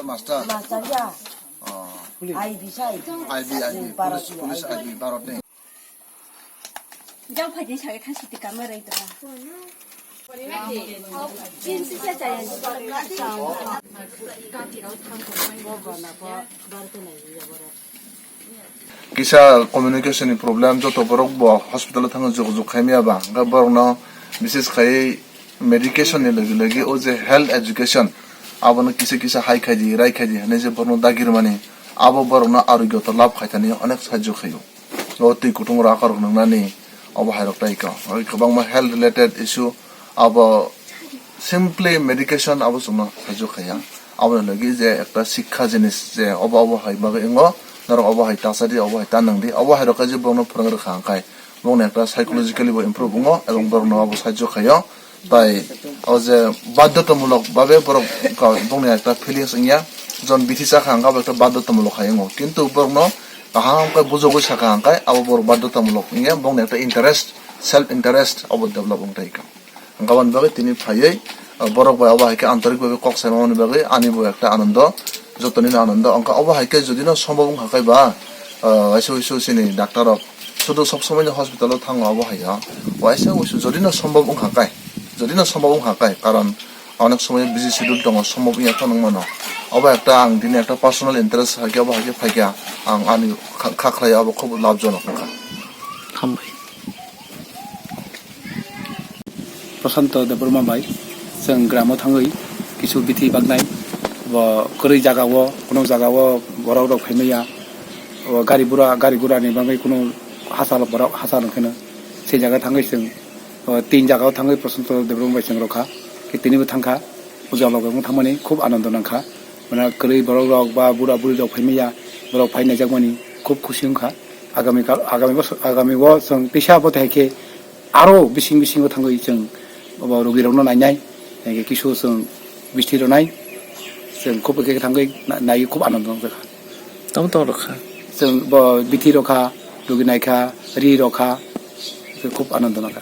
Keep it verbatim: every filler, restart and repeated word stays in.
Master. Master ya. Oh. I B sai. I B, I B, Bharat police, ni police I B. I B, Bharat ni. Jao phai jai sagai thang siti kama rai tra. Kisa communication ni problem, joto borok bo hospital o thangwi jog jog khaimya ba, hwnkhe borok no bises khai medication ni logi logi o je health education, abono kisa kisa hai khai di, rai khai di hinwi je borok no dagir mani, abo borok no arogyo to lab khai thani onek sahajyo khaio. O twi kutung rok akhor nwngnani obo hai rok tai kha. Oi kwbangma health related issue abo simply medication abo chwngno sahajyo khaiya. Aboni logi je ekta sikha jinis je obo obo hai bagwi wngo, norok obo hai ta cha di, obo hai ta nang di, obo hai rok khe je borokno phwrwng rwkha hwnkhe bongni ekta psychologically bo improve wngo ebong borokno abo sahajyo khaio. Tai o je badhyotamulok babe borok ka-, bongni ekta feelings wngya, jon bithi chakha hwnkhe abo ekta badhyotamulok hai wngo. Kintu borokno kaham khe bujogwi sakha hwnkhe abo borok badhyotamulok wngya, bongni ekta interest, self interest abo develop wng tai kha. Hwnkhe aboni bagwi tini phaiwi, ah, borok bai abo hai khe antorik bagwi kok saimani bagwi ani bo ekta anando, jotonino anando. Hwnkhe abo hai khe jodi no sombhob wngkha khe ba, ah, waisa waisa chini doctor rok sudu sob somoi no hospital o thango abo hai ya. Waisa waisa jodi no sombhob wngkha khe, jodi no sombhob wngkha khe, karon onek somoi busy schedule tongo, sombhob wngya khe nang mano. Abo ekta ang tini ekta personal interest hai khe abo hai khe phai kha, ang ani kha, kha khlai abo khub labhjonok wngkha. Hambai. Prashanto Debbarma bai, chwng gramo thangwi kisu bithi baknai, bo kwrwi jagao, kuno jagao borok rok phaimaya, bo gari bura, gari gura ni bagwi kuno hachal borok hachal wngkheno, se jaga thangwi chwng, o, tin jagao thangwi Prashanto Debbarma bai chwng rokha, khe tinibo thangkha, puja loge wng thangmani khub anando nangkha, mane kwrwi borok rok ba bura buri rok phaimaya, borok phai naijakmani khub khusi wngkha, agami kal, agami bosor, agami o chwng tisa bo hai khe, aro bising bisingo thangwi chwng bo rogirokno nainai, naikhe kisu chwng bithi rwnai, chwng khub khe thangwi na-, naiwi khub anando nangjakha. Tamo tamo rwkha. Chwng bo bithi rwkha, rogi naikha, ri rwkha, chwng khub anando nangkha.